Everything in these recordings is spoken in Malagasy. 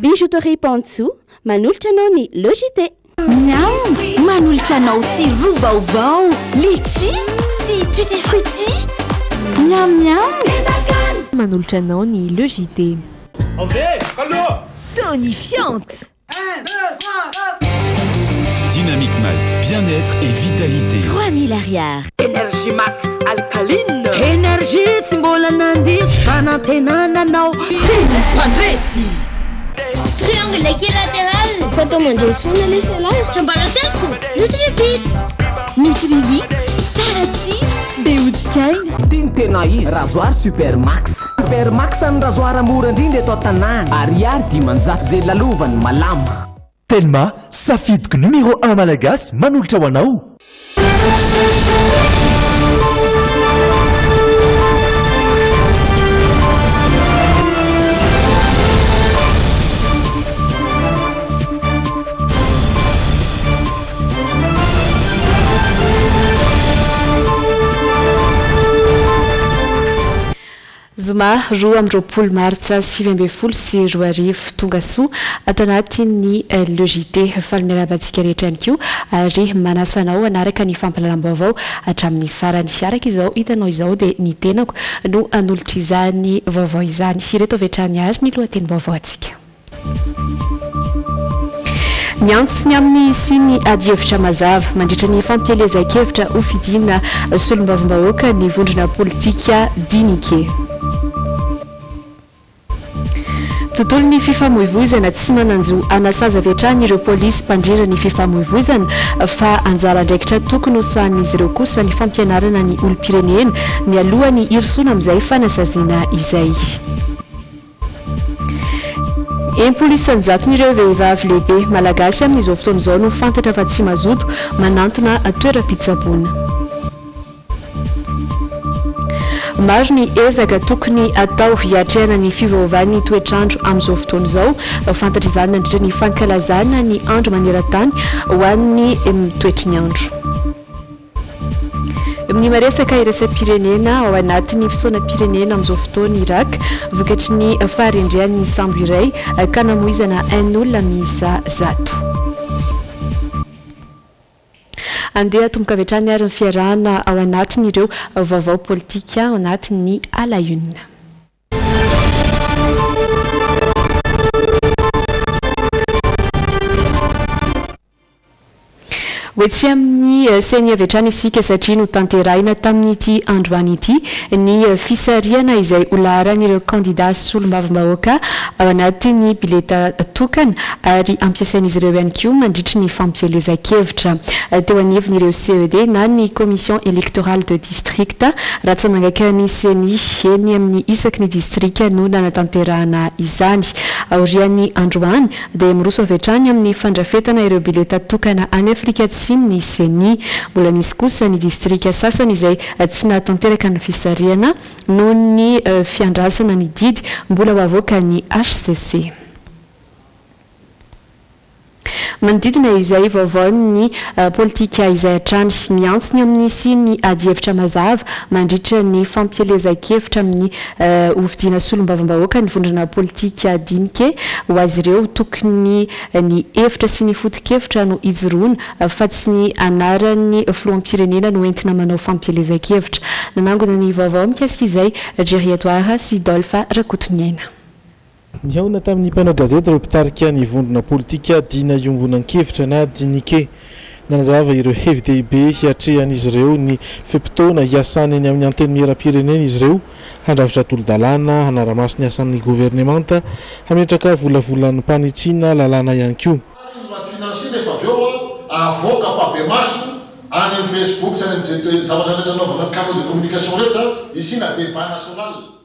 Bijouterie Pantsoa, manolotra anao ny Le JT. Miam! Manolotra anao tsiro vaovao, litchi sy tutti frutti. Miam miam! Manolotra anao ny Le JT. Tonifiante! Dynamic Malt, bien-être et vitalité. 3000 ariary. Energie Max Alkaline. Energie tsy mbola nandiso fanantenana anao. Tena mpandresy. Triangle équilatéral. Fatao mandresy foana lesy ialahy. Tsiambarateloko. Nutrivite. Nutrivite, tsara tsiro, be otrikaina. Ty no tena izy, rasoir super max. Super max ny rasoir mora indrindra eto an-tanàna. Ariary 500 izay lalovany malama. Telma, safidiko numéro un malagasy manolotra ho anao. Zoma 22 martsa 2019, tonga soa ato anatin'ny Le JT. Faly miarahaba antsika rehetra ihany koa ary manasa anao hanaraka ny fampahalalam-baovao hatramin'ny farany. Araka izao hitanao izao dia ny tenako no hanolotra izany vaovao izany. Ireto avy hatrany ary ny lohatenim-baovao antsika. Miantso ny amin'ny hisian'ny adihevitra mazava mandritra ny fampielezan-kevitra hofidiana solombavambahoaka ny vondrona politika Dinike. Tontolon'ny fifamoivoizana, tsy manan-jo hanasazy avy hatrany ireo polisy mpandrindra ny fifamoivoizana fa anjara andraikitra tokony ho sahanin'izy ireo kosa ny fampianarana ny olom-pirenena mialoha ny hirosoana amin'izay fanasaziana izay. 60 isan-jaton'ireo vehivavy lehibe malagasy amin'izao fotoana izao no fantatra fa tsy mazoto manantona toeram-pitsaboana. Maro ny ezaka tokony atao hiatrehana ny fiovaovan'ny toetr'andro amin'izao fotoana izao. Fantatra izany nandritra ny fankalazana ny andro maneran-tany ho an'ny toetry ny andro. Ny maresaka iraisam-pirenena ao anatin'ny fisaonam-pirenena amin'izao fotoana Irak vokatry ny faharendrehan'ny sambo iray ka namoizana ain'olona miisa 100. Andeha hatomboka avy hatrany ary ny fiarahana ao anatin'ireo vaovao politika ao anatin'ny À la une. Ho etsy amin'ny Ceni avy hatrany isika satria notanterahina tamin'ity androany ity ny fisarihana izay ho laharan'ireo kandida solombavambahoaka ao anatin'ny bileta tokana ary ampiasain'izy ireo ihany koa mandritry ny fampielezan-kevitra. Teo anivon'ireo CED na ny Commission Electorale de District Ratsamangaikan'ny Ceni eny amin'ny isaky ny distrika no nanatanterahana izany. Aorian'ny androany dia miroso avy hatrany amin'ny fandrafetana ireo bileta tokana any Afrika Atsimo ny Ceni. Mbola misy kosa ny distrika sasany izay tsy nahatanteraka ny fisarihana noho ny fiandrasana ny didy mbola ho avoakan'ny hcc. Manodidina izay vaovaon'ny politika izay hatrany, miantso ny amin'ny hisian'ny adihevitra mazava mandritra ny fampielezan-kevitra amin'ny hofidiana solombavambahoaka ny vondrona politika Dinike. Ho azy ireo, tokony ny hevitra sy ny foto-kevitra no hijoroana fa tsy ny anaran'ny filoham-pirenena no entina manao fampielezan-kevitra. Nanangona ny vaovao mikasika izay Jerry Edouard sy Dolph Rakotoniaina. Nihaona tamin'ny mpanao gazety ireo mpitarika ny vondrona politika Dina Iombonan'kevitra na Dinike. Nanazava ireo hevi-dehibe hiatrehan'izy ireo ny fe-potoana hiasany eny amin'ny Antenimierampirenena izy ireo, handrafitra tolo-dalàna, hanara-maso ny asan'ny governemanta, hametraka volavolam-panitsiana lalàna ihany koa. Ary ny loi de finance iny efa avy eo avoaka ampahibemaso any amin'ny Facebook sy any amin'izay zavatra rehetra anaovana ny canaux de communication rehetra hisiana débat national.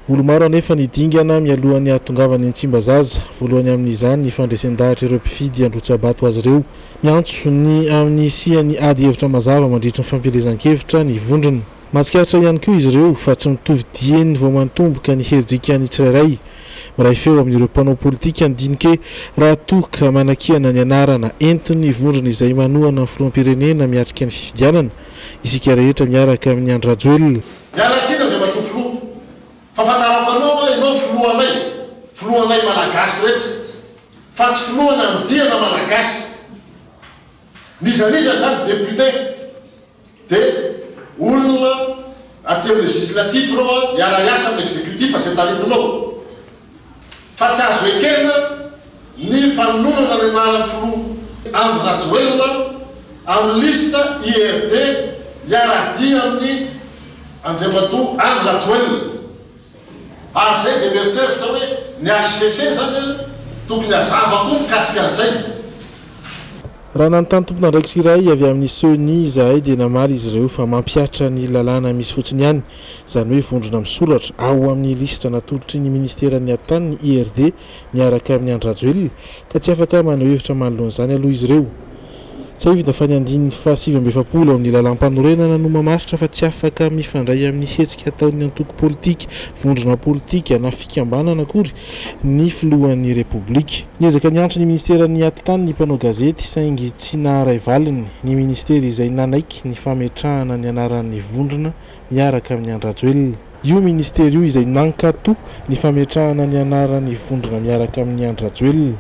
Mbola maro anefa ny dingana mialohan'ny hahatongavany eny Tsimbazaza. Voalohany amin'izany ny fandresen-dahatra ireo mpifidy handrotsa-bato azy ireo. Miantso ny amin'ny hisian'ny ady hevitra mazava mandritry ny fampielezan-kevitra ny vondrona. Mahatsikaritra ihany koa izy ireo fa tsy mitovy dieny vao manomboka ny herijika ny tsirairay. Miray feo amin'ireo mpanao politika ny Dinike raha toa ka manakiana ny anarana entin'ny vondrona izay manohana ny filoham-pirenena miatrika ny fifidianana. Isika rehetra miaraka amin'i Andry Rajoelina. Miala tsiny Andriamatoa Filoha, fa fantarako anao hoe ianao filohanay, filohanay Malagasy rehetra. Fa tsy filohana andiana Malagasy. N'iza n'iza zany député de olona aty amin'ny législatif ireo a hiara-hiasa amin'ny exécutif izay taritinao. Fa tsy azo ekena ny fanononana ny anaran'ny filoha Andry Rajoelina amin'ny liste IRD hiara-dia amin'ny Andriamatoa Andry Rajoelina. Ary izay dia mieritreritra hoe ny HCC izany tokony hazava koa mikasika an'izay. Raha nanontany tompon'andraikitra iray avy amin'ny Ceni izahay dia namaly izy ireo fa mampihatra ny lalàna misy fotsiny ihany, izany hoe vondrona misoratra ao amin'ny lisitra natolotry ny ministeran'ny atitany ny IRD miaraka amin'i Andry Rajoelina ka tsy afaka maneho hevitra manoloana izany aloha izy ireo. Tsiahivina fa ny andininy faha 49 ao amin'ny lalàmpanorenana no mamaritra fa tsy afaka mifandray amin'ny hetsika ataon'ny antoko politika, vondrona politika na fikambanana akory ny filohan'ny Repoblika. Niezaka niantso ny minisiteran'ny Atitany ny mpanao gazety saingy tsy naharay valiny ny minisitery izay nanaiky ny fametrahana ny anaran'ny vondrona miaraka amin'i Andry Rajoelina. Io minisitery io izay nankato ny fametrahana ny anaran'ny vondrona miaraka amin'i Andry Rajoelina.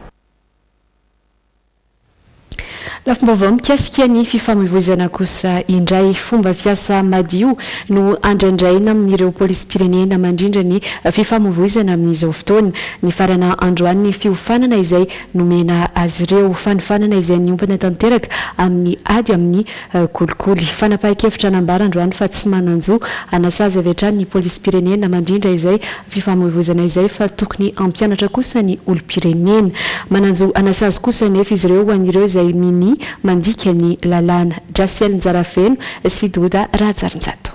Lafim-baovao mikasika ny fifamoivoizana kosa indray. Fomba fiasa madio no andrandraina amin'ireo polisim-pirenena mandrindra ny fifamoivoizana amin'izao fotoana. Nifarana androany ny fiofanana izay nomena azy ireo. Fanofanana izay niompana tanteraka amin'ny ady amin'ny kolikoly. Fanapahan-kevitra nambara androany fa tsy manan-jo hanasazy avy hatrany ny polisim-pirenena mandrindra izay fifamoivoizana izay fa tokony hampianatra kosa ny olom-pirenena. Manan-jo hanasazy kosa anefa izy ireo ho an'ireo izay minia mandika ny lalàna. Jasiel Njarafeno sy Doda Rahajarinjato.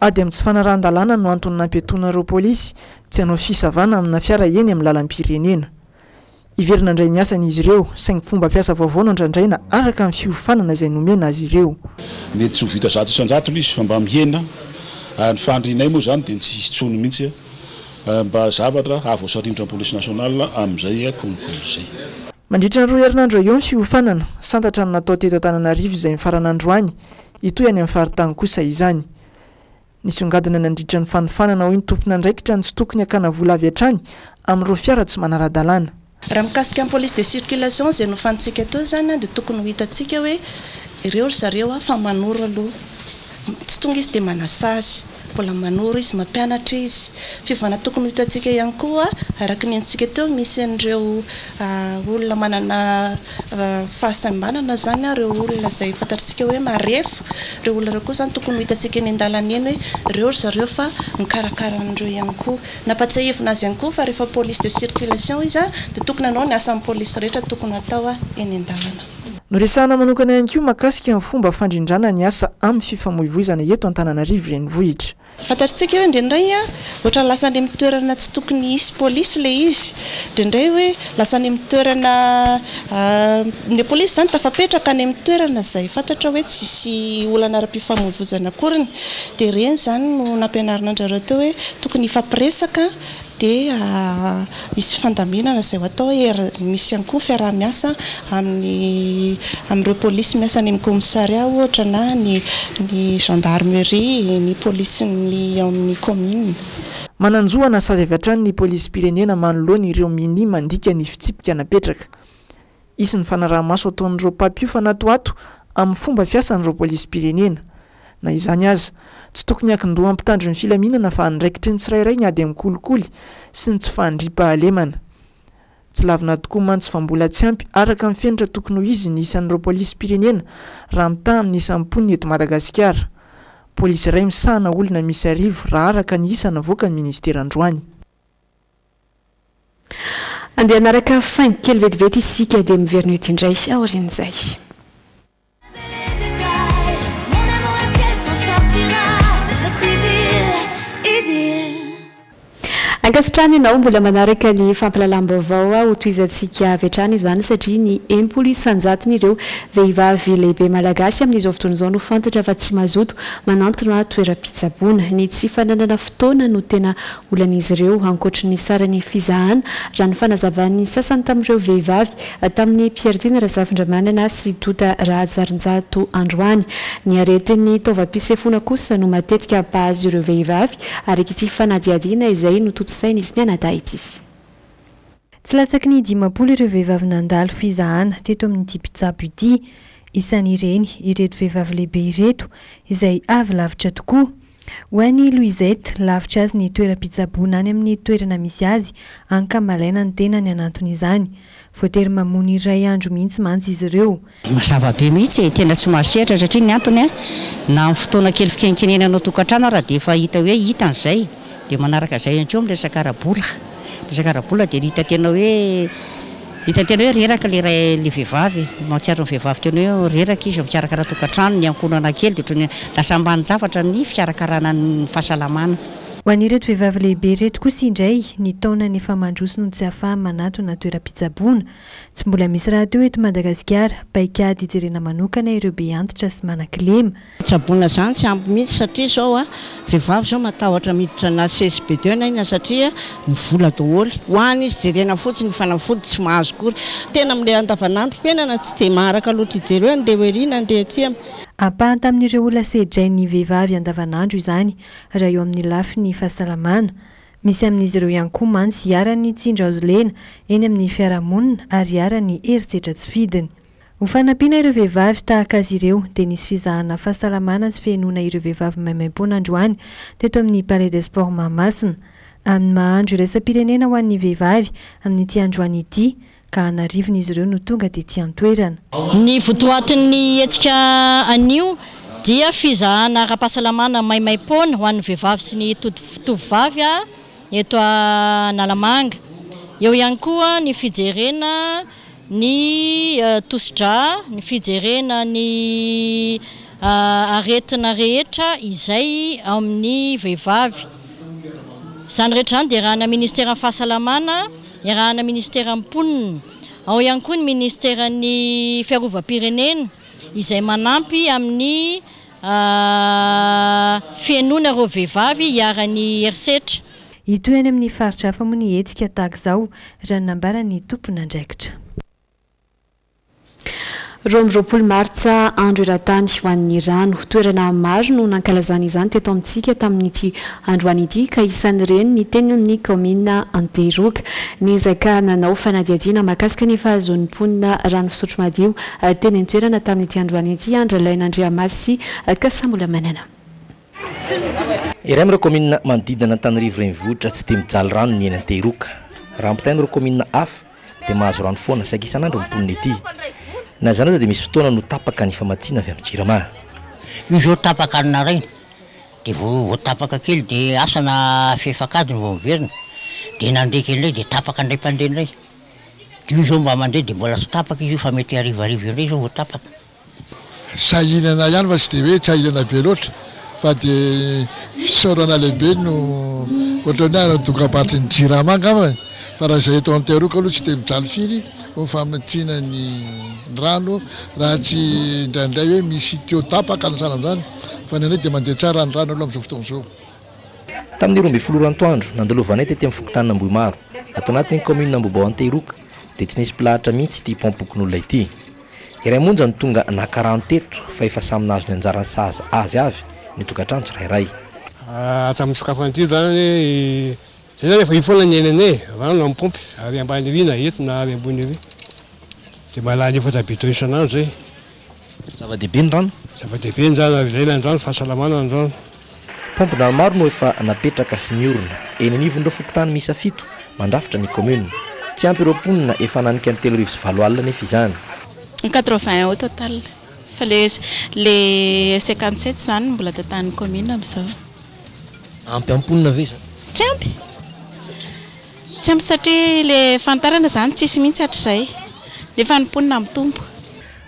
Ady amin'ny tsy fanarahan-dalàna no antony nampiatoana ireo polisy tsy hanao fisavana amina fiara eny amin'ny lalam-pirenena. Hiverina handray ny asany izy ireo, saingy fomba fiasa vaovao no andrandraina araka ny fiofanana izay nomena azy ireo. Mety tsy ho vita 100% ilay izy fa mba mihena ary ny fanirianay moa izany dia ny tsy hisy intsony mihitsy mba zavatra hahavoasaringotra ny police nationale amin'izay kolikoly izay. Mandritra ny roa herinandro eo ny fiofanana, santatra ny natao teto Antananarivo izay mifarana androany, hitohy any amin'ny faritany kosa izany. Nisongadina nandritra ny fanofanana hoy ny tompon'andraikitra ny tsy tokony hakana vola avy hatrany amin'ireo fiara tsy manara-dalàna. Raha mikasika ny police de circulation izay nofanintsika teo izany dia tokony ho hitantsika hoe ireo ry zareo fa manoro aloha, tsy tonga izy dia manasazy, mbola manoro izy, mampianatra izy. Fiovana tokony ho hitantsika ihany koa araka ny henontsika teo misy an'ireo olona manana fahasembanana izany, ireo olona izay fantatritsika hoe marefo. Ireo olona ireo koa izany tokony ho hitantsika eny an-dalana eny hoe ireo ry zareo fa mikarakara an'ireo ihany koa. Nampatsiahivina azy ihany koa fa rehefa police de circulation izy dia tokony hanao ny asan'ny polisy rehetra tokony hatao eny an-dalana. Noresahana manokana ihany koa mahakasika ny fomba fandrindrana ny asa amin'ny fifamoivoizana eto Antananarivo Renivohitra. Fantatritsika hoe indraindray ohatran'ny lasa any amin'ny toerana tsy tokony hisy polisy ilay izy. Indraindray hoe lasa any amin'ny toerana, ny polisy izany tafapetraka any amin'ny toerana izay fantatra hoe tsisy olana ara-pifamoivoizana akoriny. Dia ireny izany no nampianarina an-dry zareo teo hoe tokony hifampiresaka dia misy fandaminana izay ho atao ary misy ihany koa fiaraha-miasa amin'ny amin'ireo polisy miasa any amin'ny commissariat ohatra na ny ny gendarmerie, ny polisin'ny ao amin'ny commune. Manan-jo hanasazy avy hatrany ny polisim-pirenena manoloana ireo minia mandika ny fitsipika napetraka. Hisy ny fanaraha-maso ataon'ireo mpampiofana ato ho ato amin'ny fomba fiasan'ireo polisim-pirenena. Na izany aza, tsy tokony hiankin-doha amin'ny mpitandro ny filaminana fa andraikitry ny tsirairay ny ady amin'ny kolikoly sy ny tsy fandriampahalemana. Tsy lavina tokoa mantsy fa mbola tsy ampy araka ny fenitra tokony ho izy ny isan'ireo polisim-pirenena raha mitaha amin'ny isan'ny mponina eto Madagasikara. Polisy iray misahana olona miisa 1000 raha araka ny isa navoakan'ny minisitera androany. Andeha hanaraka faingo kely vetivety isika dia miverina eto indray aorian'izay. Ankasitrahana ianao mbola manaraka ny fampahalalam-baovao ho tohizantsika avy hatrany izany satria ny 60 isan-jaton'ireo vehivavy lehibe malagasy amin'izao fotoana izao no fantatra fa tsy mazoto manantona toeram-pitsaboana. Ny tsy fananana fotoana no tena olan'izy ireo ankoatry ny saran'ny fizahana, raha ny fanazavan'ny sasany tamin'ireo vehivavy tamin'i Pierre Tiana Razafindramanana sy Doda Rahajarinjato androany. Ny aretin'ny taovam-pisefoana kosa no matetika mpahazo ireo vehivavy, araka ity fanadihadiana izay notontosain'izy mianadahy ity. Tsy latsaky ny 50 ireo vehivavy nandalo fizahana teto amin'ity mpitsabo ity. Isan'ireny ireto vehivavy lehibe ireto izay avy lavitra tokoa. Ho an'i Louisette, lavitra azy ny toeram-pitsaboana any amin'ny toerana misy azy, hany ka malaina ny tenany hanantona izany. Voatery mamono iray andro mihitsy mantsy izy ireo. Mazava be mihitsy e, tena tsy mahasehatra satria ny antony a, na amin'ny fotoana kely fikenkenena anao tokantrano ara dia efa hita hoe hitany izay, dia manaraka izay ihany koa amin'ny resaka ara-bola, resaka ara-bola dia hita tena hoe hita tena hoe reraka ilay ray ilay vehivavy, mahatsiaro ny vehivavy tena hoe reraka izy mikarakara tokantrano, ny ankohonana kely dia ohatran'ny lasa ambanin-javatra ny fikarakarana ny fahasalamana. Ho an'ireto vehivavy lehibe ireto kosa indray, ny taonany efa mandroso no tsy ahafahany manatona toeram-pitsaboana. Tsy mbola misy rahateo eto Madagasikara paikady hijerena manokana ireo be antitra sy manan-kilema. Fitsaboana zany tsy ampy mihitsy satria zao a, vehivavy zao matahotra miditra na CSB deux na inona satria ny vola daholo, ho any izy jerena fotsiny ny fanafody tsy mahazo kory. Tena amle andavanandro fiainana tsy de maharaka loatra hijery hoe andeha ho ery na andeha aty am. Ampahany tamin'ireo olona sedrain'ny vehivavy andavanandro izany raha eo amin'ny lafiny fahasalamana. Misy amin'izy ireo ihany koa mantsy iharan'ny tsindry hazo lena eny amin'ny fiarahamonina ary iharan'ny herisetra tsy fidiny. Ho fanampiana ireo vehivavy tahaka azy ireo dia nisy fizahana fahasalamana sy fihenoana ireo vehivavy maimaimpoana androany teto amin'ny Palais des Sports Mahamasina. Amin'ny maha andro iraisam-pirenena ho an'ny vehivavy amin'ity androany ity ka an'arivony izy ireo no tonga tety an-toerana. Ny votoatin'ny hetsika anio dia fizahana ara-pahasalamana maimaimpoana ho an'ny vehivavy sy ny tovovavy eto Analamanga. Eo ihany koa ny fijerena ny tosi-drà, ny fijerena ny aretina rehetra izay amin'ny vehivavy. Izany rehetra izany dia iarahana ministeran'ny fahasalamana, iarahana ministeran'ny mponina. Ao ihany koa ny ministeran'ny fiarovam-pirenena izay manampy amin'ny fihenoana ireo vehivavy iharan'ny herisetra. Hitohy any amin'ny faritra hafa moa ny hetsika tahaka izao, raha ny nambaran'ny tompon'andraikitra. 22 martsa, andro eran-tany ho an'ny rano. Toerana maro no nankalazana izany teto amintsika tamin'ity androany ity ka isan'ireny ny teny amin'ny kaominina Antehiroka. Niezaka nanao fanadihadiana mahakasika ny fahazoan'ny mponina rano fisotro madio teny an-toerana tamin'ity androany ity Andralaina Andriamasy sy Kasamolamanana. Iray amin'ireo kaominina manodidina an'Antananarivo renivohitra tsy dia mijaly rano ny eny Antehiroka. Raha ampitahaina ireo kaominina hafa dia mahazo rano foana saika isan'andro ny mponina ety. Na izany aza dia misy fotoana no tapaka ny famatsiana avy amin'ny Jirama. Io izao tapaka ny naraina dia vao vao tapaka kely dia asa na fefak'adiny vao miverina dia nandeha kely indray dia tapaka indray mpandeha indray. Dia io izao mba mandeha dia mbola tsy tapaka izy io fa mety harivariva eo indray izao vao tapaka. Sahirana ihany fa tsy dia hoe sahirana be loatra fa dia fisaorana lehibe no ohatran'ny hoe hanao dokam-barotra ny Jirama angamba e! Fa raha izay eto Antehiroka aloha tsy dia mijaly firy ho famatsiana ny rano raha tsy indraindray hoe misy tuyau tapaka na sahala amin'izany fa ny anay dia mandeha tsara ny rano aloha amin'izao fotoana izao. Tamin'ny 12 ora antoandro, nandalovanay tety amin'ny fokontanin'Ambohimaro, ato anatin'ny kaominina Ambohibao Antehiroka, dia tsy nisy mpilahatra mihitsy ity paompim-pokonolona ity. Iray monja no tonga naka rano teto fa efa samy nahazo ny anjarany sahaza azy avy ny tokantrano tsirairay. Hatramin'ny nisokafana ity izany, izay izany efa io foana ny iainanay e, rano amin'ny paompy, ary ambany ery na eto na ary ambony ery, dia mahalany efatra bidon isan'andro izay. Zava-dehibe ny rano? Zava-dehibe ny rano ary ilaina ny rano, fahasalamana ny rano. Paompina maro no efa napetraka sy niorina eny anivon'ireo fokontany miisa fito mandrafitra ny kaominina. Tsy ampy ireo mponina efa nanika ny 83 nefa izany. 81 au total fa le le 57 izany no mbola tantanin'ny commune amin'izao. Ampy amin'ny mponina ve izany? Tsy ampy. Tsy ampy satria le fanitarana izany tsisy mihitsy hatrizay nefa ny mponina mitombo.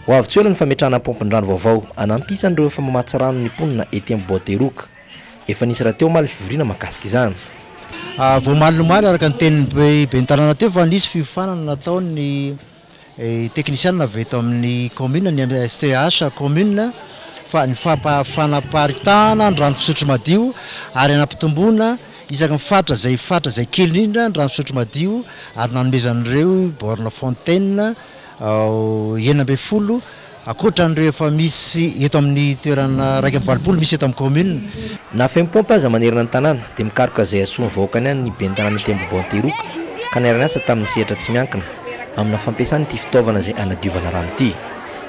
Ho avy tsy ho ela ny fametrahana paompin-drano vaovao hanampisana ireo efa mamatsy rano ny mponina ety Ambohibaoteroka. Efa nisy rahateo omaly ny fivoriana mahakasika izany. Vao omaly omaly araka ny tenin'ny ben'ny tanàna teo fa nisy fiofanana nataon'ny teknisianina avy eto amin'ny commune, ny STH commune, fa ny fanaparitahana ny rano fisotro madio ary hanampitomboana isaky ny faritra izay faritra izay kely indrindra ny rano fisotro madio ary nanomezan'ireo borne fontaine 16 ankoatra an'ireo efa misy eto amin'ny toerana 81 misy eto amin'ny commune. Na feno paompy aza manerana ny tanàna dia mikaroka izay hahasoa ny vahoakany ihany ny ben'ny tanàna ety Ambohibaonteroka. ka niara-niasa tamin'ny sehatra tsy miankina amina fampiasana ity fitaovana izay hanadiovana rano ity.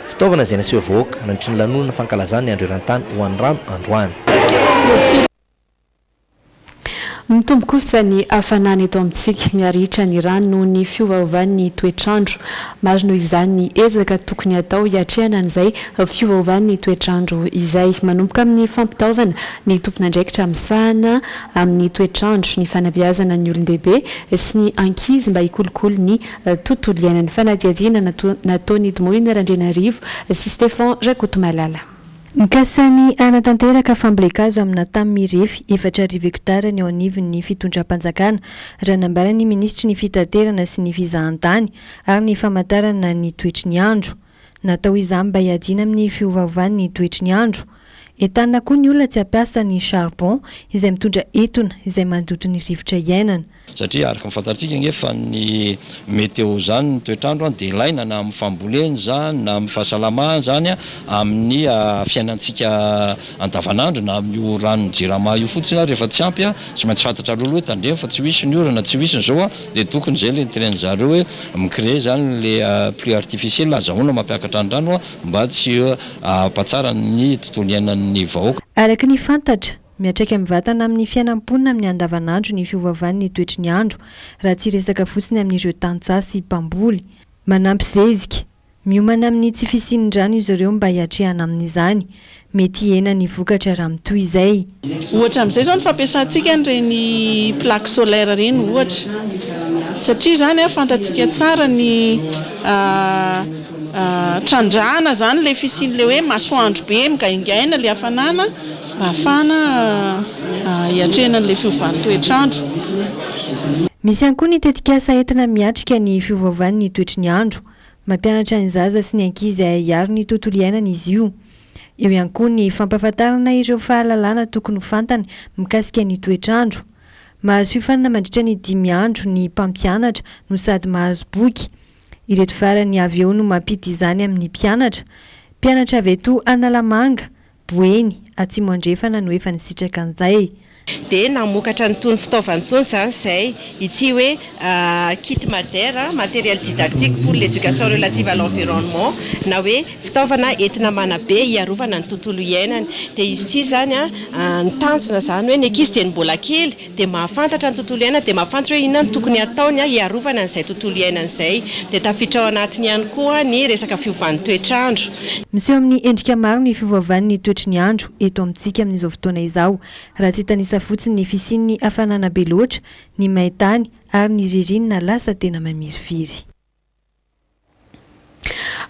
Fitaovana izay naseho vahoaka nandritry ny lanonana fankalazana ny andro eran-tany ho an'ny rano androany. Mitombo kosa ny hafanana eto amintsika. Miharihitra ny rano noho ny fiovaovan'ny toetr'andro. Maro noho izany ny ezaka tokony hatao hiatrehana an'izay fiovaovan'ny toetr'andro izay. Manomboka amin'ny fampitaovana ny tompon'andraikitra misahana amin'ny toetr'andro, ny fanabeazana ny olon-dehibe sy ny ankizy mba hikolokolo ny tontolo iainana. Fanadihadiana nataon'i Domohina Randrianarivo sy Stéphan Rakotomalala. Mikasa ny hanatanteraka fambolen-kazo amina tany mirefy 4000 hektara ny eo anivon'ny fitondram-panjakana, raha nambaran'ny minisitry ny Fitaterana sy ny fizahantany ary ny famantarana ny toetry ny andro. Natao izany mba hiadiana amin'ny fiovaovan'ny toetry ny andro. Entanina koa ny olona tsy hampiasa ny charbon izay mitondra etona izay mandoto ny rivotra iainana. Satria araka ny fantatsika ange fa ny météo izany, ny toetr'andro dia ilaina na amin'ny fambolena izany, na amin'ny fahasalamana izany, amin'ny fiainantsika andavanandro, na amin'io ranon'ny jirama io fotsiny ary rehefa tsy ampy, tsy maintsy fantatra aloha hoe tandremo fa tsy ho hisy ny orana, tsy ho hisy ny izao, dia tokony izay ilay nitenenin-dry zareo hoe mi-créer izany ilay pluie artificielle azahoana mampiakatra ny rano mba tsy hampatsara ny tontolo iainan'ny vahoaka. Araka ny fantatra, Miantraika mivantana amin'ny fiainan'ny mponina amin'ny andavanandro ny fiovaovan'ny toetry ny andro, raha tsy hiresaka fotsiny amin'ireo tantsaha sy mpamboly. Manampy zezika. Miomana amin'ny tsy fisian'ny rano izy ireo mba hiatrehana amin'izany. Mety hihena ny vokatra raha mitohy izay. Ohatra amin'izay izao ny fampiasantsika an'ireny plaque solaire ireny ohatra. Satria izany fantatsika tsara ny trandrahana izany ilay fisian'ilay hoe masoandro be migaingaina ilay hafanana. Mba hahafahana hiatrehana an'ilay fiovan'ny toetr'andro. Misy ihany koa ny tetikasa entina miatrika ny fiovaovan'ny toetry ny andro. Mampianatra ny zaza sy ny ankizy hahay hiaro ny tontolo iainana izy io. Eo ihany koa ny fampahafantarana ireo fahalalana tokony ho fantany mikasika ny toetr'andro. Mahazo fiofanana mandritra ny dimy andro ny mpampianatra no sady mahazo boky. Ireto farany avy eo no mampita izany amin'ny mpianatra. Mpianatra avy eto Analamanga, Boeny, Atsimo Andrefana no efa nisitraka an'izay. Dia namokatra an'itony fitaovana itony izany izay, ity hoe kit Madère, matériel didactique pour l'éducation relative à l'environnement, na hoe fitaovana entina manabe hiarovana ny tontolo iainana. Dia izy ity izany, ny tanjona izany hoe ny ankizy dieny mbola kely dia mahafantatra ny tontolo iainana, dia mahafantatra hoe inona no tokony hataony hiarovana an'izay tontolo iainana izay. Dia tafiditra ao anatiny ihany koa ny resaka fiovan'ny toetr'andro. Miseho amin'ny endrika maro ny fiovaovan'ny toetry ny andro eto amintsika amin'izao fotoana izao, raha tsy hitanisa fotsiny ny fisian'ny hafanana be loatra, ny main-tany ary ny ririnina lasa tena mamirifiry.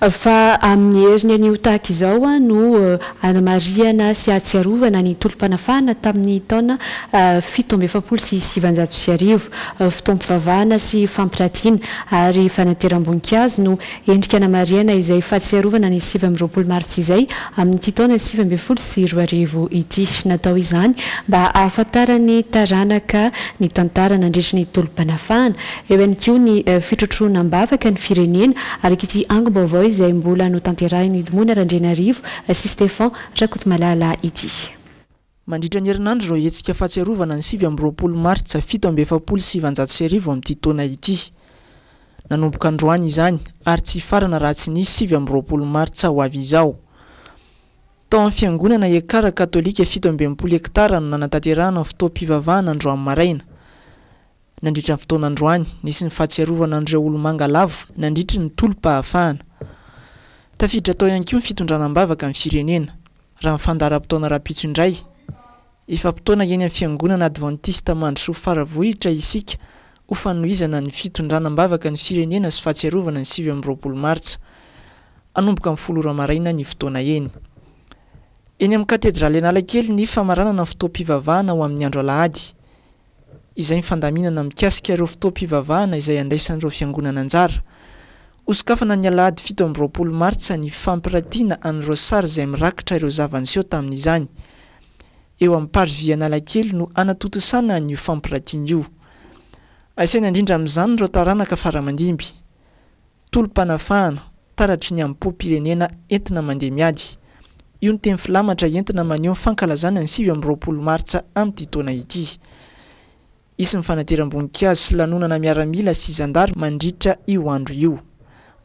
Fa amin'ny heriny anio tahaka izao no anamarihana sy ahatsiarovana ny tolom-panafahana tamin'ny taona 1947. Fotoam-pivavahana sy fampiratiana ary fanateram-boninkazo no endrika anamarihana izay fahatsiarovana ny 29 martsa izay amin'ity taona 2019 ity. Natao izany mba hahafantaran'ny taranaka ny tantara nandritry ny tolom-panafahana. Eo ihany koa ny fitrotroana am-bavaka ny firenena, araka ity angom-baovao izay mbola notanterahin'i Edmond Randrianarivo sy Stéphan Rakotomalala ity. Mandritra ny herinandro izao hetsika fahatsiarovana ny 29 martsa 1947 amin'ity taona ity. Nanomboka androany izany ary tsy hifarana raha tsy ny 29 martsa ho avy izao. Tao amin'ny fiangonana Ekar katolika 67 hektara no nanatanterahana ny fotoam-pivavahana androany maraina. Nandritra ny fotoana androany, nisy ny fahatsiarovana an'ireo olo-manga lavo nandritry ny tolom-pahafahana. Tafiditra tao ihany koa ny fitondrana am-bavaka ny firenena. Raha ny fandaharam-potoana rahampitso indray, efa-potoana eny amin'ny fiangonana advantista Mandrosoa Faravohitra isika ho fanohizana ny fitondrana am-bavaka ny firenena sy fahatsiarovana ny 29 martsa. Hanomboka amin'ny folo ora maraina ny fotoana eny. Eny amin'ny katedraly Analakely ny famaranana ny fotoam-pivavahana ho amin'ny andro alahady. izay ny fandaminana mikasika ireo fotoam-pivavahana izay andraisan'ireo fiangonana anjara. Hosokafana ny alahady 27 martsa ny fampiratiana an'ireo sary izay mirakitra ireo zava-niseho tamin'izany. Eo amin'ny Parvis Analakely no hanatontosana an'io fampiratiana io. Asaina indrindra amin'izany ireo taranaka fara-mandimby. Tolom-panafahana, taratry ny amim-pom-pirenena entina mandeha miady. Io ny teny filamatra entina maneho ny fankalazana ny 29 martsa amin'ity taona ity. Hisy ny fanateram-boninkazo sy lanonana miaramila sy zandary mandritra io andro io.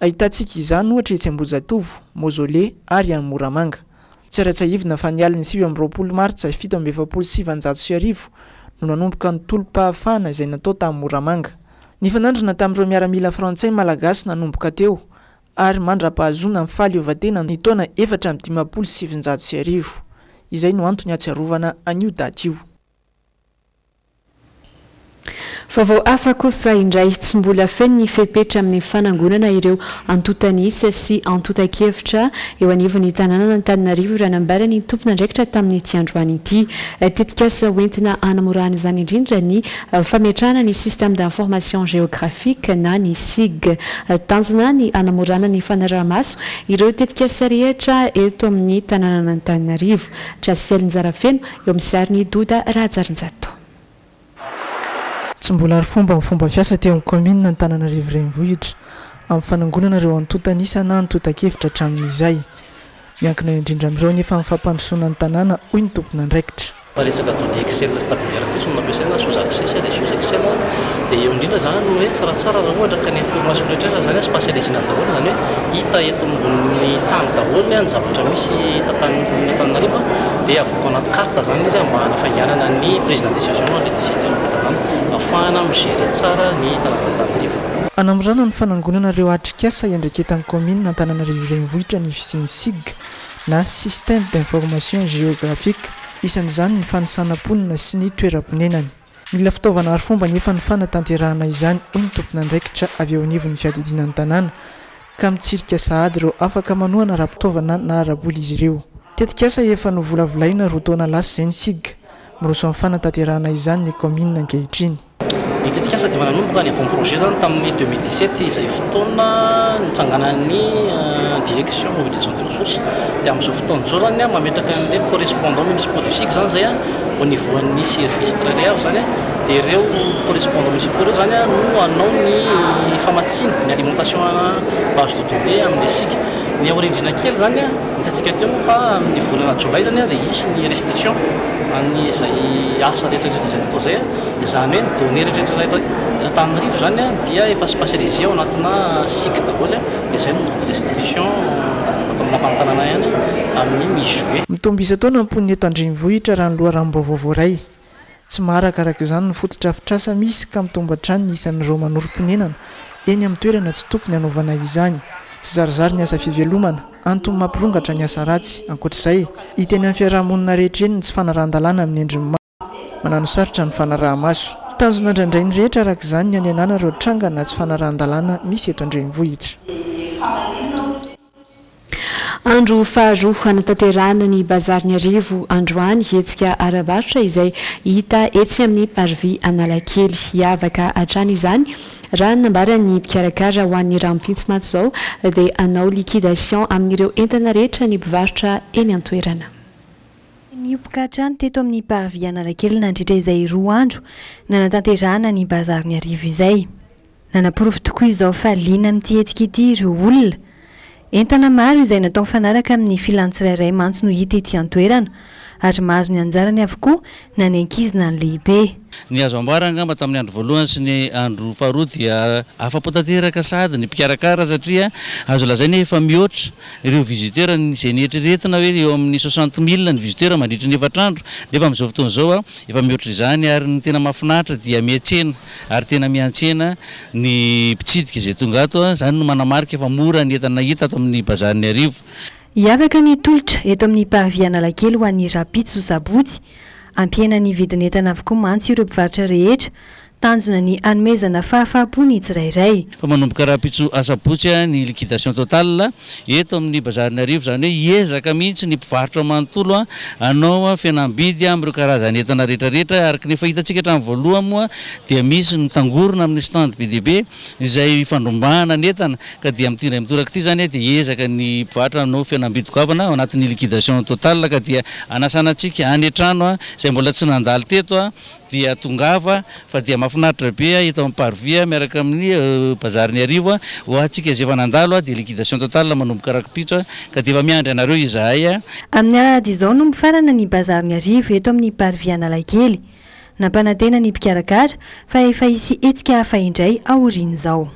Ahitantsika izany ohatra etsy Ambohijatovo, Mausolée ary any Moramanga. Tsy ara-tsiahivina fa ny alin'ny 29 martsa 1947 no nanomboka ny tolom-pahafahana izay natao tany Moramanga. Nifanandrina tamin'ireo miaramila frantsay ny Malagasy nanomboka teo ary mandra-pahazoana ny fahaleovantena ny taona 1954. Izay no antony ahatsiarovana an'io daty io. Vaovao hafa kosa indray, tsy mbola feno ny fepetra amin'ny fanangonana ireo antontan'isa sy antontan-kevitra eo anivon'ny tanànan'Antananarivo raha nambaran'ny tompon'andraikitra tamin'ity androany ity. Tetikasa hoentina hanamorana izany indrindra ny fametrahana ny Système d'information géographique na ny SIG. Tanjona ny hanamorana ny fanaraha-maso ireo tetikasa rehetra eto amin'ny tanànan'Antananarivo. Jasiel Njarafeno eo amin'ny sarin'i Doda Rahajarinjato. Tsy mbola arifomba ny fomba fiasa teo amin'ny kaominina Antananarivo Renivohitra amin'ny fanangonana ireo antontan'isa na antontan-kevitra hatramin'izay. Miankina indrindra amin'ireo anefa ny fampandrosoana ny tanàna, hoy ny tompon'andraikitra. Fa resaka données Excel sy tabulaire fotsiny no ampiasaina, sous access ilay sous Excel, dia eo indrindra izany no hoe tsaratsara raha ohatra ka ny information rehetra rehetra izany spatialisena daholo, izany hoe hita eto ambonin'ny tany daholo ny zavatra misy tantanin'ny commune Antananarivo dia avoaka anaty carte izany ilay izy mba hanafainganana ny prise de décision an'ilay décideur ny tanàna, ahafahana mi-gérer tsara ny tanànan'Antananarivo. Hanamorana ny fanangonana ireo atrikasa iandraiketan'ny kaominina Antananarivo Renivohitra ny fisian'ny SIG na Système d'Information Géographique, isan'izany ny fanisana mponina sy ny toeram-ponenany. Mila fitaovana arifomba anefa ny fanatanterahana izany, hoy ny tompon'andraikitra avy eo anivon'ny fiadidiana ny tanàna, ka mitsirika sahady ireo afaka manohana ara-pitaovana na ara-bola izy ireo. Tetikasa efa novolavolaina roa taona lasa izay ny SIG. Miroso amin'ny fanatanterahana izany ny kaominina ankehitriny. Ny tetikasa dia efa nanomboka ny avant projet izany tamin'ny 2017 izay fotoana nitsanganan'ny direction mobilisation des ressources. Dia amin'izao fotoana izao izany mametraka an'ilay correspondant municipaux du SIG izany izay au niveau an'ny service tsirairay avy izany dia ireo correspondants municipaux ireo izany no hanao ny famatsiana, ny alimentation base de données amin'ny SIG. Ny aoriandriana kely izany, hitantsika teo moa fa amin'ny volana jolay izany dia hisy ny restitution an'izay asa rehetra rehetra izay natao izay, izany hoe ny données rehetra rehetra eto Antananarivo izany dia efa spatialisé ao anatina SIG daholo dia izay no restitution atao amin'ny lapan'ny tanàna ihany amin'ny mi-juillet. Mitombo isan-taona ny mponina eto an-drenivohitra raha ny loharanom-baovao voaray. Tsy maharaka araka izany ny fotodrafitrasa misy ka mitombo hatrany ny isan'ireo manorim-ponenana eny amin'ny toerana tsy tokony hanaovana izany. Tsy zarizary ny asa fivelomana, antony mampirongatra ny asa ratsy. Ankoatra izay, hita eny amin'ny fiaraha-monina rehetra eny ny tsy fanarahan-dalàna amin'ny endriny maro. Manano sarotra ny fanaraha-maso. Tanjona andrandrain'ny rehetra araka izany ny hanenana ireo tranga na tsy fanarahan-dalàna misy eto an-drenivohitra. Andro faharoa hanatanterahana ny Bazarin'Iarivo androany, hetsika ara-barotra izay hita etsy amin'ny Parvis Analakely. Hiavaka hatrany izany raha ny nambaran'ny mpikarakara ho an'ny rahampitso mantsy izao dia hanao liquidation amin'ireo entana rehetra ny mpivarotra eny an-toerana. Nihoboka hatrany teto amin'ny Parvis Analakely nandritra izay roa andro nanatanterahana ny Bazarin'Iarivo izay. Nanaporofo tokoa izao fa liana amin'ity hetsika ity ireo olona. Entana maro izay natao mifanaraka amin'ny filan'ny tsirairay mantsy no hita ety an-toerana, ary mahazo ny anjarany avokoa na ny ankizy na ny lehibe. Ny azo ambara angamba tamin'ny andro voalohany sy ny andro faharoa dia afa-po tanteraka sahady ny mpikarakara satria azo lazaina efa mihoatra ireo visiteurs izay neritreretina hoe eo amin'ny 60 000 ny visiteurs mandritra ny efatra andro nefa amin'izao fotoana izao efa mihoatra izany ary ny tena mahafinaritra dia miantsena ary tena miantsena ny mpitsidika izay tonga ato, izany no manamarika fa mora ny entana hita ato amin'ny bazarin'Iarivo. Hiavaka ny tolotra eto amin'ny Parvis Analakely ho an'ny rahampitso sabotsy. Hampihena ny vidin'entana avokoa mantsy ireo mpivarotra rehetra. Tanjona ny hanomezana fahafaham-po ny tsirairay. Fa manomboka rahampitso asabotsy ny liquidation totale eto amin'ny bazarin'Iarivo, izany hoe hiezaka mihitsy ny mpivarotra manontolo hanao fihenam-bidy amin'ireo karazana entana rehetra rehetra, araka ny efa hitantsika hatramin'ny voalohany moa dia misy ny mitangorona amin'ny stand be dia be izay ifandrombahana ny entana ka dia amin'ity indray mitoraka ity izany dia hiezaka ny mpivarotra hanao fihenam-bidy goavana ao anatin'ny liquidation totale ka dia hanasana antsika any an-trano izay mbola tsy nandalo teto dia tongava fa dia mahafinaritra be eto amin'ny parvis miaraka amin'ny bazarin'Iarivo ho antsika izay efa nandalo dia liquidation totale manomboka rahampitso ka dia efa miandry anareo izahay. Amin'ny alahady izao no mifarana ny bazarin'Iarivo eto amin'ny parvis Analakely. Nampanantena ny mpikarakara fa efa hisy hetsika hafa indray aorian'izao.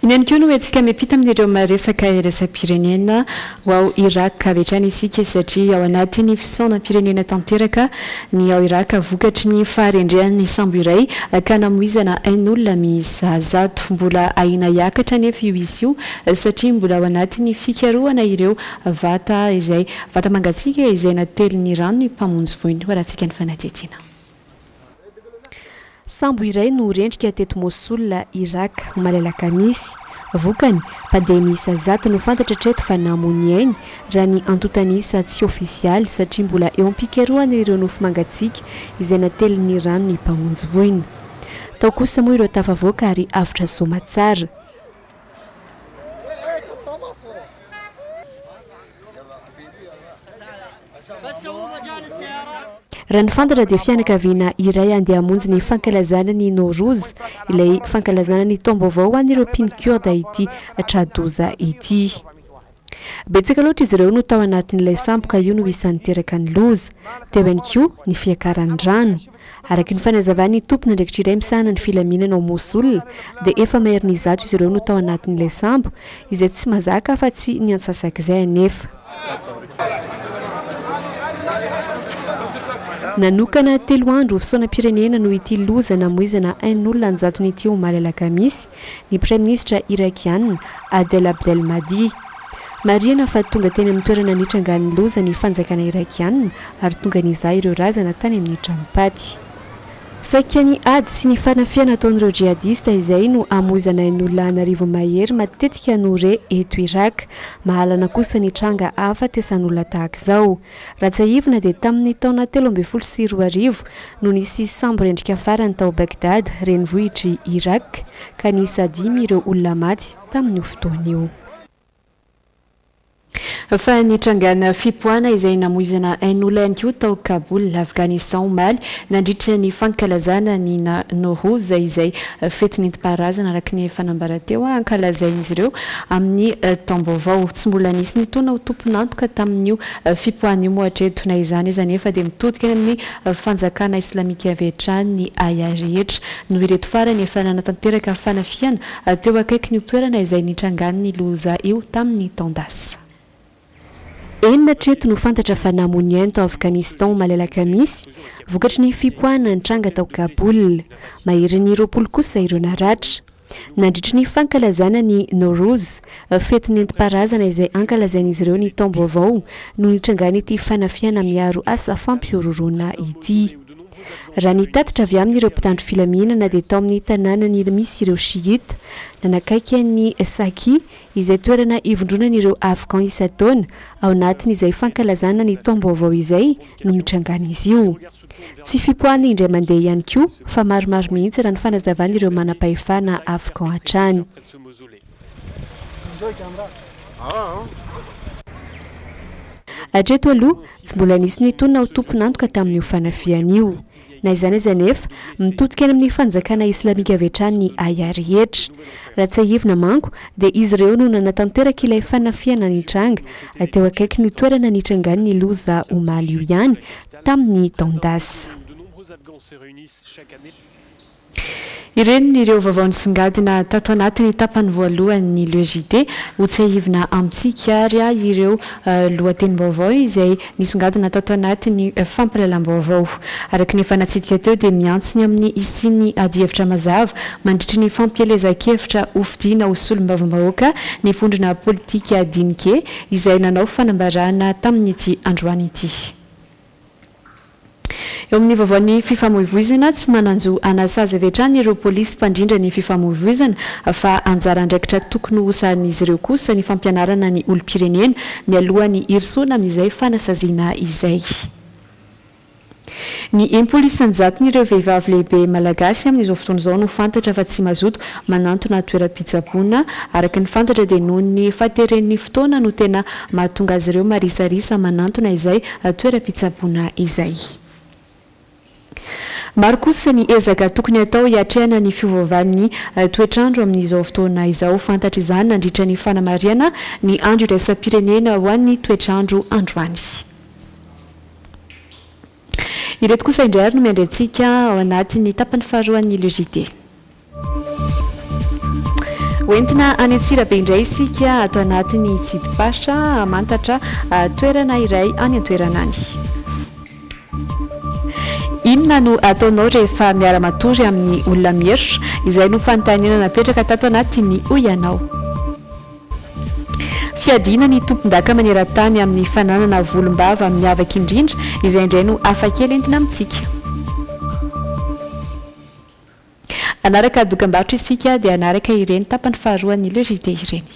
Iny ihany koa no hetsika miampita amin'ireo maresaka iraisam-pirenena ho ao Irak avy hatrany isika satria ao anatin'ny fisaonam-pirenena tanteraka ny ao Irak vokatry ny faharendrehan'ny sambo iray ka namoizana ain'olona miisa 100. Mbola ahiana hiakatra anefa io isa io satria mbola ao anatin'ny fikarohana ireo vata izay vata mangatsiaka izay natelin'ny rano ny mpamonjy voina. Ho arahantsika ny fanadihadiana. Sambo iray no rendrika teto Mosul, Irak, omaly alakamisy. Vokany, mpandeha miisa 100 no fantatra hatreto fa namoy ny ainy, raha ny antontan'isa tsy ofisialy satria mbola eo am-pikarohana ireo nofo mangatsiaka izay natelin'ny rano ny mpamonjy voina. Tao kosa moa ireo tafavoaka ary avotra soamatsara. Raha ny fantatra dia fianakaviana iray handeha hamonjy ny fankalazana ny Nowruz, ilay fankalazana ny taom-baovao ho an'ireo mpino Kurda ity tra-doza ity. Betsaka loatra izy ireo no tao anatin'ilay sambo ka io no isan'ny niteraka ny loza. Teo ihany koa ny fiakaran'ny rano. Araka ny fanazavan'ny tompon'andraikitra iray misahana ny filaminana ao Mosul dia efa maherin'ny 100 izy ireo no tao anatin'ilay sambo izay tsy mazaka afa-tsy ny antsasak'izay anefa. Nanokana telo andro ho fisaonam-pirenena noho ity loza namoizana ain'olona an-jatony ity omaly alakamisy ny praiminisitra irakiana Adel Abdel Mahdi. Marihana fa tonga teny amin'ny toerana nitrangan'ny loza ny fanjakana irakiana ary tonga nizaha ireo razana tany amin'ny tranom-paty. Saika ny ady sy ny fanafihana ataon'ireo jihadista izay no amoizana ain'olona an'arivo mahery matetika no re eto Irak. Mahalana kosa ny tranga ahafatesan'olona tahaka izao. Raha tsiahivina dia tamin'ny taona 2013 no nisy sambo rendrika farany tao Bagdad, renivohitr'i Irak, ka niisa dimy ireo olona maty tamin'io fotoana io. Fa nitrangana fipoahana izay namoizana ain'olona ihany koa tao Kaboul, Afghanistan omaly nandritra ny fankalazana ny Nowruz izay fety nentim-paharazana araka ny efa nambara teo ankalazain'izy ireo amin'ny taom-baovao. Tsy mbola nisy nitaona ho tompon'antoka tamin'io fipoahana io moa hatreto. Na izany aza anefa dia mitodika any amin'ny fanjakana islamika avy hatrany ny ahiahy rehetra noho ireto farany efa nanatanteraka fanafihana teo akaikin'io toerana izay nitrangan'ny loza io tamin'ny taon-dasa. Enina hatreto no fantatra fa namoy ny ainy tao Afghanistan omaly alakamisy, vokatry ny fipoahana nitranga tao Kaboul. Maherin'ny 20 kosa ireo naratra. Nandritry ny fankalazana ny Nowruz, fety nentim-paharazana izay ankalazain'izy ireo ny taom-baovao, no nitrangan'ity fanafihana miaro asa fampihorohoroana ity. Raha ny tatitra avy amin'ireo mpitandro filaminana dia tao amin'ny tanànan'i misy ireo Shiita, nanakaiky an'i Saki, izay toerana ivondronan'ireo Afghan isan-taona, ao anatin'izay fankalazana ny taom-baovao izay no nitrangan'izy io. Tsy fipoahana indray mandeha ihany koa fa maromaro mihitsy raha ny fanazavan'ireo manam-pahefana Afghan hatrany. Hatreto aloha, tsy mbola nisy nitonona ho tompon'antoka tamin'io fanafihana io. Na izany aza anefa, mitodika any amin'ny fanjakana islamika avy hatrany ny ahiahy rehetra. Raha tsiahivina manko, dia izy ireo no nanatanteraka ilay fanafihana nitranga teo akaikin'io toerana nitrangan'ny loza omaly io ihany, tamin'ny taon-dasa. Ireny ireo vaovao nisongadina tato anatin'ny tapany voalohan'ny Le JT. Hotsiahivina amintsika ary ireo lohatenim-baovao izay nisongadina tato anatin'ny fampahalalam-baovao. Araka ny efa natsidika teo dia miantso ny amin'ny hisian'ny adihevitra mazava mandritry ny fampielezan-kevitra hofidiana ho solombavambahoaka ny vondrona politika Dinike izay nanao fanambarana tamin'ity androany ity. Eo amin'ny vaovaon'ny fifamoivoizana, tsy manan-jo hanasazy avy hatrany ireo polisy mpandrindra ny fifamoivoizana fa anjara andraikitra tokony hosahanin'izy ireo kosa ny fampianarana ny olom-pirenena mialoha ny hirosoana amin'izay fanasaziana izay. Ny 60 isan-jaton'ireo vehivavy lehibe malagasy amin'izao fotoana izao no fantatra fa tsy mazoto manantona toeram-pitsaboana. Araka ny fantatra dia noho ny fahateren'ny fotoana no tena mahatonga azy ireo marisarisa manantona izay toeram-pitsaboana izay. Maro kosa ny ezaka tokony hatao hiatrehana ny fiovaovan'ny toetr'andro amin'izao fotoana izao. Fantatra izany nandritra ny fanamarihana ny andro iraisam-pirenena ho an'ny toetr'andro androany. Ireto kosa indray ary no miandry antsika ao anatin'ny tapany faharoan'ny Le JT. Hoentina any Antsirabe indray isika ato anatin'ny tsidipasha hamantatra toerana iray any an-toerana any. Inona no ataonao rehefa miara-matory amin'ny olona mierotra? Izay no fanontaniana napetraka tato anatin'ny Hoy Ianao. Fiadiana ny tompondaka maneran-tany amin'ny fananana volom-bava miavaka indrindra, izay indray no hafakely entina amintsika. Hanaraka dokambarotra isika dia hanaraka ireny tapany faharoan'ny Le JT ireny.